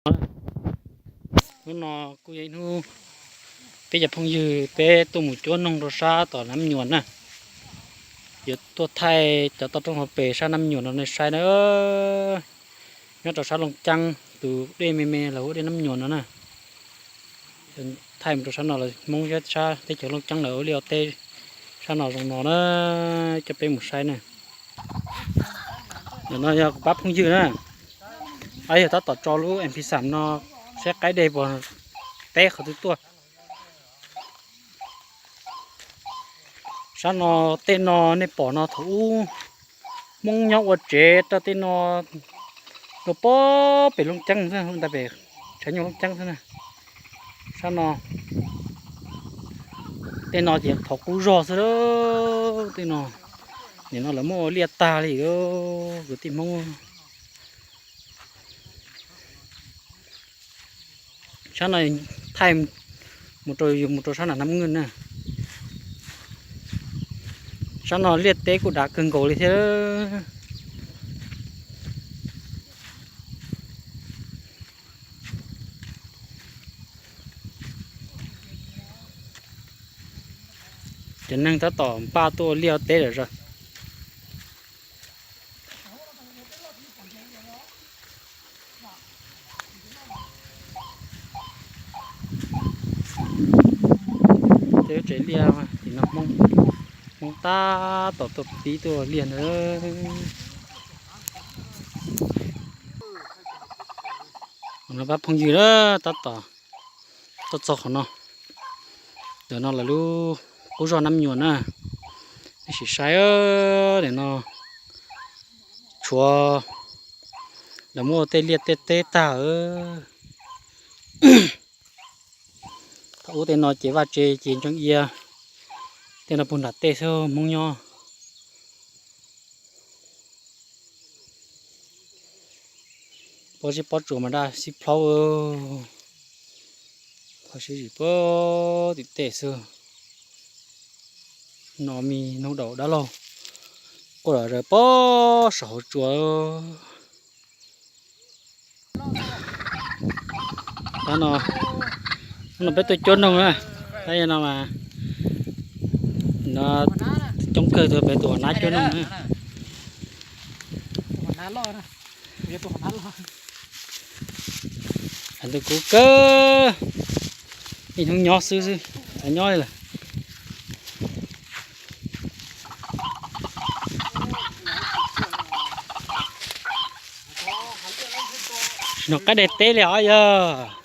Hnub no kuj yog ib hnub peb cov phooj ywg peb tuaj mus cuab noog rau sab tom Nab Nyuam na. Yuav tuaj thaij cov toj roob hauv pes sab Nab Nyuam no nej saib na. Nyob rau sab Looj Ceeb tus dej me me los hu dej Nab Nyuam no na. Thaij mus rau sab no los Hmoob sab teb chaws Looj Ceeb lawv ua liaj ua teb sab no zoo no na, coj peb mus saib na. Ntawm no yog kuv pab phooj ywg na, yog tab tom tso lub M P xam no saib qaib dej puas teb qhov twg tuaj. Sab no, tej no nej pom no thaum ub Hmoob nyob ua tsev rau tej no, rau pob pem Looj Ceeb xwb, ntawm pem tshav nyuj Looj Ceeb xwb na. Sab no, tej no ces thov qub zog xwb, tej no, nim no lawv muab ua liaj tag li kwv tij Hmoob. Sab no thaij mus rau yus mus rau sab nram Nab Nyuam na. Sab no liaj teb kuj dav kawg nkaus li thiab. Cov neeg tab tom npaj tuaj ua liaj ua teb lawm zog. Tej tsev liaj tim no Hmoob, Hmoob tab tom tuaj pib tuaj ua liaj ntag. No pab phooj ywg na, tab tom tuaj txog qhov no. Ntawm no lawv lub qub zog Nab Nyuam na, nej sim saib, nim no tshuav lawv muab tej liaj tej teb tag. Thaum ub tej no ces vaj tse ces ntseeg ia, tej no puag nram tej xwb Hmoob nyob. Pob zeb pob tsuas mas daj sib plhaub, qhov sib zim puag tim tej xwb. No me hnub daus dab laug quaj lom zem pob saum hauv tsua. Tab no, no peb tuaj cuab noog na, tab no mas no coob kawg, tuaj peb tus hauv nab cuab noog na. Tus kuv kawg, ib hnub nyob xwb xwb, tsis nyob li lawm. Tsis hnov qaib dai teb li os yog.